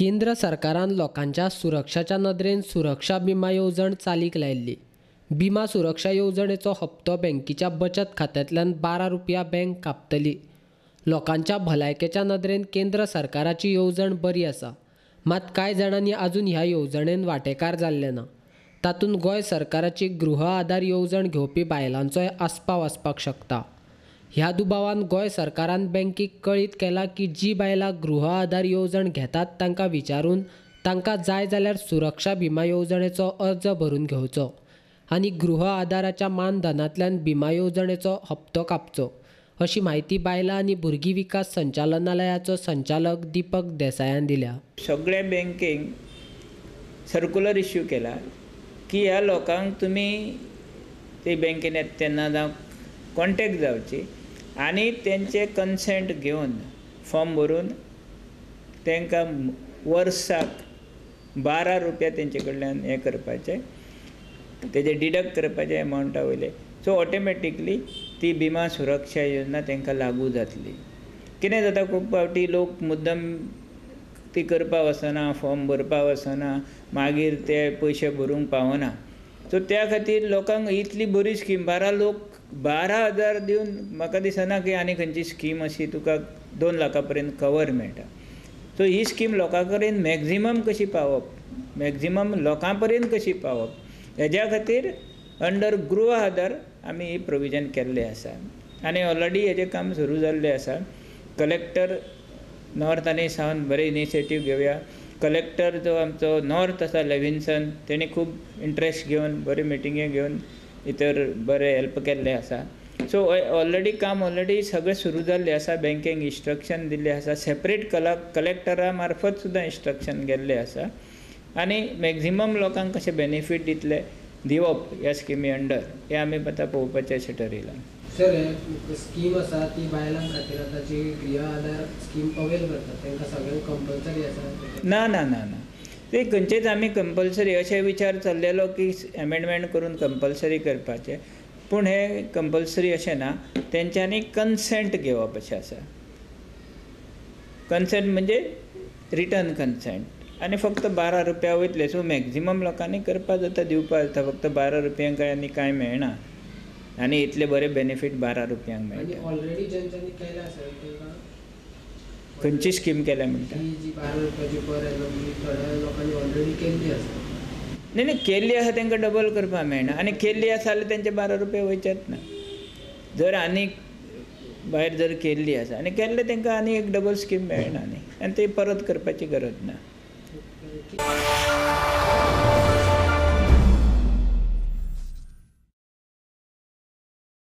केंद्र सरकारान लोकांच्या सुरक्षाच्या नदरेन सुरक्षा बिमा येवजण चालीक लायिल्ली. बिमा सुरक्षा येवजणेचो हप्तो बँकेच्या बचत खात्यांतल्यान 12 रुपया बँक कापतली. लोकांच्या भलायकेच्या नदरेन केंद्र सरकाराची येवजण बरी आसा, मात कांय जाणांनी अजून ह्या येवजणेन वांटेकार जाल्ले ना. तातूंत गोंय सरकाराची गृह आधार येवजण घेवपी बायलांचोय आस्पाव आसपाक शकता. ह्या दुबावान गोंय सरकारान बँकेक कळीत केलां की जी बायलां गृह आधार येवजण घेतात तांकां विचारून तांकां जाय जाल्यार सुरक्षा बिमा येवजणेचो अर्ज भरून घेवचो आनी गृह आधाराच्या मानधनांतल्यान बिमा येवजणेचो हप्तो कापचो, अशी म्हायती बायलां आनी भुरगीं विकास संचालनालयाचो संचालक दीपक देसायान दिल्या. सगळ्या बँकेंक सर्कुलर इश्यू केला की ह्या लोकांक तुमी ते बँकेन येता तेन्ना जावं कॉन्टेक्ट जावची आनी तेंचे कन्सेंट घेवन फॉर्म भरून तांकां वर्साक 12 रुपया तेंचे कडल्यान हें करपाचें, तेजे डिडक्ट करपाचें एमावंटा वयले. सो ऑटोमॅटिकली ती बिमा सुरक्षा योजना तांकां लागू जातली. कितें जाता, खूब फावटी लोक मुद्दम ती करपाक वचना, फॉर्म भरपाक वचना, मागीर ते पयशे भरूंक पावना. सो त्या खातीर लोकांक इतली बरी स्कीम 12,000 दिवन म्हाका दिसना की आनी खंयची स्कीम अशी तुका 2 लाखां पर्यंत कवर मेळटा. सो ही स्कीम लोकां कडेन मॅक्झिमम कशी पावप, मॅक्झिमम लोकां पर्यंत कशी पावप, हेज्या खातीर अंडर गृह आधार आमी ही प्रोविजन केल्लें आसा आनी ऑलरेडी हेजें काम सुरू जाल्लें आसा. कलेक्टर नॉर्थ आनी सावथ बरें इनिशिएटीव घेवया. कलेक्टर जो आमचो नॉर्थ आसा लेविन्सन, तेणी खूब इंट्रस्ट घेवन बऱ्यो मिटिंगे घेवन इतर बरें हेल्प केल्लें आसा. सो ऑलरेडी काम ऑलरेडी सगळें सुरू जाल्लें आसा. बँकेक इन्स्ट्रक्शन दिल्लें आसा, सेपरेट कलेक्टरा मार्फत सुद्दां इन्स्ट्रक्शन गेल्लें आसा आनी मॅक्झिमम लोकांक कशें बेनिफीट दितले दिवप ह्या स्किमी अंडर हें आमी आतां पळोवपाचें अशें ठरयलां. सर, स्कीम आसा ती बायलां खातीर आतां जी गृह आधार स्कीम अवेल करतात तांकां सगळ्यांक कंपल्सरी आसा? ना ना ना ना, ते खंयचेच आमी कंपल्सरी अशें विचार चल्लेलो की एमेंडमेंट करून कंपल्सरी करपाचें, पूण हें कंपल्सरी अशें ना. तेंच्यांनी कन्सेंट घेवप अशें आसा. कन्सेंट म्हणजे रिटर्न कन्सेंट आनी फक्त 12 रुपया वयतले. सो मॅक्झिमम लोकांनी करपा जाता, दिवपा जाता. फक्त 12 रुपयांक काय आनी कांय मेळना आनी इतले बरे बेनिफीट 12 रुपयांक मेळटा. ऑलरेडी ज्यांच्यानी केल्या आसा तांकां खंयची स्कीम केल्या म्हणटा? जी 12 रुपयाची पर एनम थोड्या लोकांनी ऑलरेडी केल्ली आसा. न्ही न्ही, केल्ली आसा तांकां डबल करपाक मेळना आनी केल्ली आसा जाल्यार तेंचे 12 रुपया वयचेच ना. जर आनीक भायर जर केल्ली आसा आनी केल्ले तांकां आनी एक डबल स्कीम मेळना न्ही, आनी ती परत करपाची गरज ना.